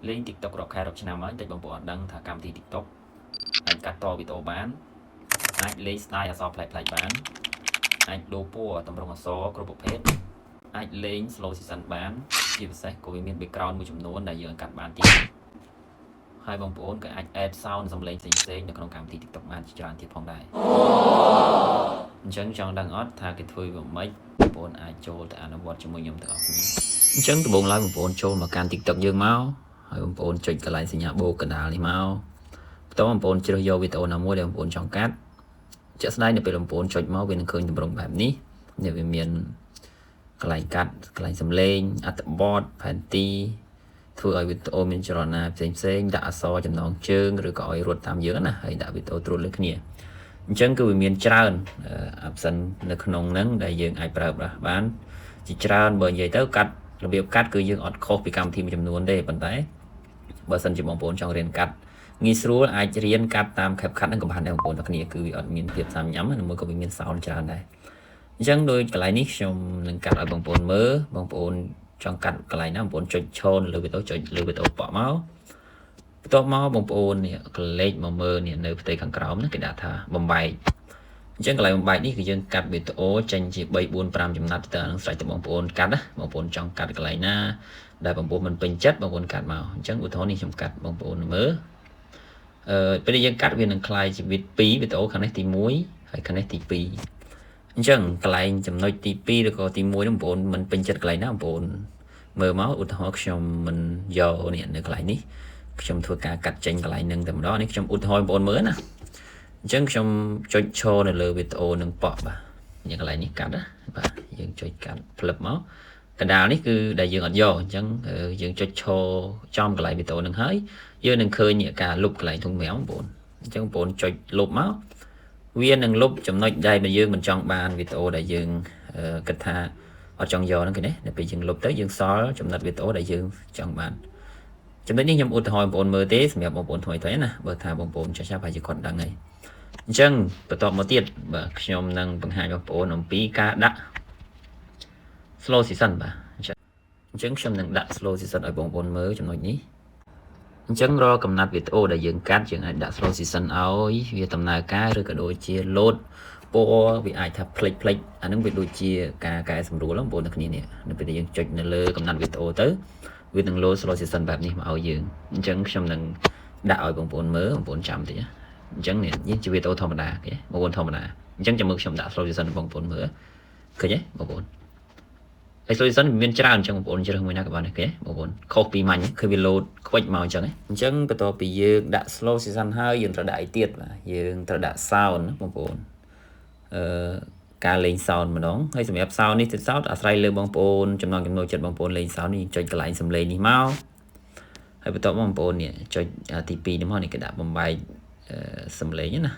លេង TikTok រាប់ខែរាប់ឆ្នាំហើយតែបងប្អូនអត់ដឹងថាកម្មវិធី TikTok អាចកាត់តវីដេអូបានអាចលេង style អក្សរប្លែកៗបានអាចដូរពណ៌តម្រង់អក្សរគ្រប់ប្រភេទអាចលេង slow season បានជាពិសេសក៏វាមាន background មួយចំនួនដែលយើងកាត់បានទៀតហើយបងប្អូនក៏អាច add sound សំឡេងផ្សេងៗនៅក្នុងកម្មវិធី TikTok បានជាច្រើនទៀតផងដែរអញ្ចឹងចង់ដឹងអត់ថាគេធ្វើវាម៉េចបងប្អូនអាចចូលទៅអនុវត្តជាមួយខ្ញុំទាំងអស់គ្នាអញ្ចឹងដំបូងឡើយបងប្អូនចូលមកកាន់ TikTok យើងមកហើយបងប្អូនចុចកន្លែងសញ្ញាបូកកណ្ដាលនេះមកបន្ទាប់បងប្អូនជ្រើសយកវីដេអូណាមួយដែលបងប្អូនចង់កាត់ជាក់ស្ដែងនៅពេលបងប្អូនចុចមកវានឹងឃើញទម្រង់បែបនេះនេះវាមានកន្លែងកាត់កន្លែងសំឡេងអត្ថបទផែនទីធ្វើឲ្យវីដេអូមានចលនាផ្សេងផ្សេងដាក់អក្សរចំណងជើងឬក៏ឲ្យរត់តាមយើងណាហើយដាក់វីដេអូត្រួតលើគ្នាអញ្ចឹងគឺវាមានច្រើន option នៅក្នុងហ្នឹងដែលយើងអាចប្រើប្រាស់បានជាច្រើនបើនិយាយទៅកាត់របៀបកាត់គឺយើងអត់ខុសពីកម្មវិធីមួយចំនួនទេប៉ុន្តែបើសិនជាបងប្អូនចង់រៀនកាត់ងាយស្រួលអាចរៀនកាត់តាម CapCut ហ្នឹងក៏បានដែរបងប្អូនទាំងគ្នាគឺវាអត់មានភាពសាមញ្ញណាមួយក៏វាមាន sound ច្រើនដែរអញ្ចឹងដោយកន្លែងនេះខ្ញុំនឹងកាត់ឲ្យបងប្អូនមើលបងប្អូនចង់កាត់កន្លែងណាបងប្អូនចុចឈរនៅលើវីដេអូចុចលើវីដេអូប៉ក់មកបន្ទាប់មកបងប្អូននេះកលេចមកមើលនេះនៅផ្ទៃខាងក្រោមហ្នឹងគេដាក់ថាបំបែកអញ្ចឹងកន្លែងបំបែកនេះគឺយើងកាត់វីដេអូចេញជា3 4 5ចំណិតទៅអានឹងស្រេចតែបងប្អូនកាត់ណាបងប្អូនចង់កាត់កន្លែងណាដែលបងប្អូនមិនពេញចិត្តបងប្អូនកាត់មកអញ្ចឹងឧទាហរណ៍នេះខ្ញុំកាត់បងប្អូនមើលអឺពេលយើងកាត់វានឹងក្លាយជាវីដ2វីដេអូខាងនេះទី1ហើយខាងនេះទី2អញ្ចឹងកន្លែងចំណុចទី2ឬក៏ទី1នោះបងប្អូនមិនពេញចិត្តកន្លែងណាបងប្អូនមើលមកឧទាហរណ៍ខ្ញុំមិនយកនេះនៅកន្លែងនេះខ្ញុំធ្វើការកាត់ចេញកន្លែងនឹងតែម្ដងនេះខ្ញុំឧទាហរណ៍បងប្អូនមើលណាអញ្ចឹងខ្ញុំចុចឈរនៅលើវីដេអូនឹងប៉ក់បាទយ៉ាងកន្លែងនេះកាត់ណាបាទយើងចុចកាត់ផ្លឹបមកកណ្ដាលនេះគឺដែលយើងអត់យកអញ្ចឹងយើងចុចឈរចំកន្លែងវីដេអូនឹងហើយយើងនឹងឃើញការលុបកន្លែងធុងមែវបងប្អូនអញ្ចឹងបងប្អូនចុចលុបមកវានឹងលុបចំណុចដែលយើងមិនចង់បានវីដេអូដែលយើងគិតថាអត់ចង់យកហ្នឹងគេណាដល់ពេលយើងលុបទៅយើងសល់ចំណុចវីដេអូដែលយើងចង់បានចំណុចនេះខ្ញុំឧទាហរណ៍បងប្អូនមើលទេសម្រាប់បងប្អូនថ្មីៗណាបើថាបងប្អូនចាស់ៗប្រហែលជាគាត់ដឹងហើយអញ្ចឹងបន្តមកទៀតបាទខ្ញុំនឹងបង្ហាញបងប្អូនអំពីការដាក់ slow season បាទអញ្ចឹងខ្ញុំនឹងដាក់ slow season ឲ្យបងប្អូនមើលចំណុចនេះអញ្ចឹងរាល់កំណាត់វីដេអូដែលយើងកាត់យើងអាចដាក់ slow season ឲ្យវាដំណើរការឬក៏ដូចជា load ពណ៌វាអាចថាផ្លិចផ្លិចអានឹងវាដូចជាការកែសម្រួលបងប្អូនទាំងគ្នានេះនៅពេលដែលយើងចុចនៅលើកំណាត់វីដេអូទៅវានឹង load slow season បែបនេះមកឲ្យយើងអញ្ចឹងខ្ញុំនឹងដាក់ឲ្យបងប្អូនមើលបងប្អូនចាំតិចណាអញ្ចឹងនេះនេះជាវីដេអូធម្មតាគេបងប្អូនធម្មតាអញ្ចឹងចាំមើលខ្ញុំដាក់ slow season បងប្អូនមើលឃើញទេបងប្អូនហើយ slow season មានច្រើនអញ្ចឹងបងប្អូនជ្រើសមួយណាក៏បានដែរគេបងប្អូនខុសពីមាញ់ឃើញវា load ខ្វិចមកអញ្ចឹងអញ្ចឹងបន្ទាប់ពីយើងដាក់ slow season ហើយយើងត្រូវដាក់អីទៀតបាទយើងត្រូវដាក់ sound ណាបងប្អូនអឺការលេង sound ម្ដងហើយសម្រាប់ sound នេះទៀត sound អាស្រ័យលើបងប្អូនចំណងចំណូលចិត្តបងប្អូនលេង sound នេះចុចកន្លែងសំឡេងនេះមកហើយបន្ទាប់មកបងប្អូននេះចុចទី2នេះមកនេះគេដាក់បំបែកសំឡេងណា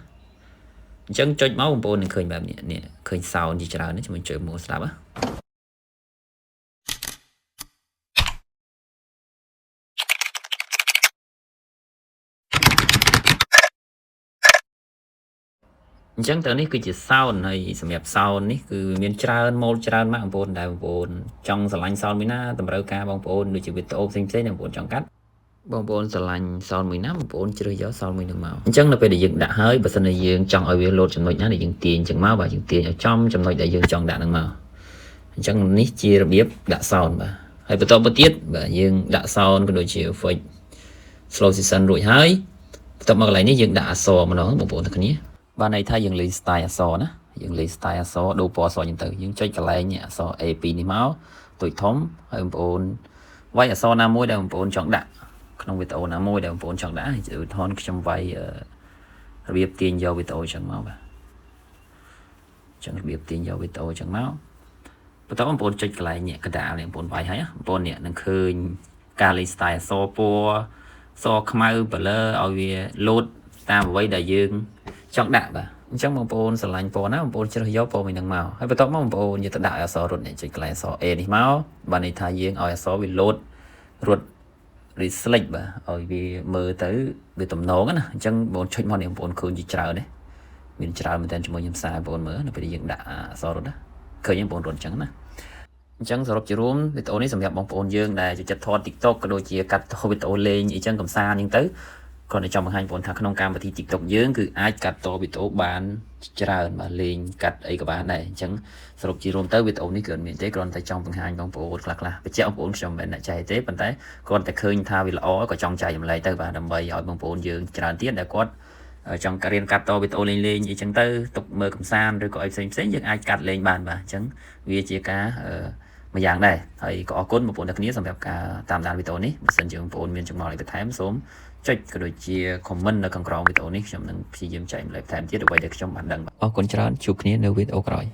អញ្ចឹងចុចមកបងប្អូននឹងឃើញបែបនេះនេះឃើញ sound ជាច្រើននេះជាមួយចុចមកស្ដាប់ណាអញ្ចឹងទៅនេះគឺជា sound ហើយសម្រាប់ sound នេះគឺមានច្រើនម៉ូតច្រើនម៉ាកបងប្អូនដែលបងប្អូនចង់ស្រឡាញ់ sound មួយណាតម្រូវការបងប្អូនដូចជាវីដេអូផ្សេងៗដែលបងប្អូនចង់កាត់បងប្អូនស្រឡាញ់ sound មួយណាបងប្អូនជ្រើសយក sound មួយនឹងមកអញ្ចឹងនៅពេលដែលយើងដាក់ហើយបើសិនជាយើងចង់ឲ្យវាលោតចំណុចណាដែលយើងទាញអញ្ចឹងមកបាទយើងទាញឲ្យចំចំណុចដែលយើងចង់ដាក់នឹងមកអញ្ចឹងនេះជារបៀបដាក់ sound បាទហើយបន្តមកទៀតបាទយើងដាក់ sound ក៏ដូចជា effect slow season រួចហើយបន្ទាប់មកកន្លែងនេះយើងដាក់អក្សរម្ដងបងប្អូនទាំងគ្នាបានន័យថាយើងលេង style អក្សរណាយើងលេង style អក្សរដូរពណ៌អក្សរចឹងទៅយើងចុចកន្លែងអក្សរ A2 នេះមកតូចធំហើយបងប្អូនវាយអក្សរណាមួយដែលបងប្អូនចង់ដាក់ក្នុងវីដេអូណាមួយដែលបងប្អូនចង់ដាក់ឧទាហរណ៍ខ្ញុំវាយរបៀបទាញយកវីដេអូចឹងមកបាទចឹងរបៀបទាញយកវីដេអូចឹងមកបន្ទាប់បងប្អូនចុចកន្លែងនេះកដាលនេះបងប្អូនវាយហើយបងប្អូននេះនឹងឃើញការលេង style អក្សរពណ៌សខ្មៅ blur ឲ្យវាលោតតាមអ្វីដែលយើងចង់ដាក់បាទអញ្ចឹងបងប្អូនស្រឡាញ់ពណ៌ណាបងប្អូនជ្រើសយកពណ៌មួយនឹងមកហើយបន្ទាប់មកបងប្អូនយកទៅដាក់អក្សររត់នេះចុចកន្លែងអក្សរ A នេះមកបាទន័យថាយើងឲ្យអក្សរវាលោតរត់ reflect បាទឲ្យវាមើលទៅវាតំណងណាអញ្ចឹងបងចុចមកនេះបងប្អូនឃើញជាច្រើនទេមានច្រើនមែនតើជាមួយខ្ញុំសារបងប្អូនមើលនៅពេលយើងដាក់អក្សររត់ណាឃើញបងប្អូនរត់អញ្ចឹងណា អញ្ចឹងសរុបជារួមវីដេអូនេះសម្រាប់បងប្អូនយើងដែលចូលចិត្តថត TikTok ក៏ដូចជាកាត់តវីដេអូលេងអីចឹងកំសាន្តអញ្ចឹងទៅគ្រាន់តែចង់បង្ហាញបងប្អូនថាក្នុងកម្មវិធី TikTok យើងគឺអាចកាត់តវីដេអូបានច្រើនបាទលេងកាត់អីក៏បានដែរអញ្ចឹងសរុបជារួមទៅវីដេអូនេះគឺអត់មានទេគ្រាន់តែចង់បង្ហាញបងប្អូនខ្លះៗបញ្ជាក់បងប្អូនខ្ញុំមិនមែនអ្នកចែកទេប៉ុន្តែគ្រាន់តែឃើញថាវាល្អក៏ចង់ចែករំលែកទៅបាទដើម្បីឲ្យបងប្អូនយើងច្រើនទៀតដែលគាត់ចង់រៀនកាត់តវីដេអូលេងលេងអីចឹងទៅទុកមើលកំសាន្តឬក៏អីផ្សេងផ្សេងយើងអាចកាត់លេងបានបាទអញ្ចឹងវាជាការមួយយ៉ាងដែរហើយក៏អរគុណបងប្អូនទាំងគ្នាសម្រាប់ការតាមដានវីដេអូនេះបើសិនជាបងប្អូនមានចម្ងល់អីបន្ថែមសូមចុចក៏ដូចជា comment នៅខាងក្រោមវីដេអូនេះខ្ញុំនឹងព្យាយាមចែករំលែកបន្ថែមទៀតអ្វីដែលខ្ញុំបានដឹងអរគុណច្រើនជួបគ្នានៅវីដេអូក្រោយ។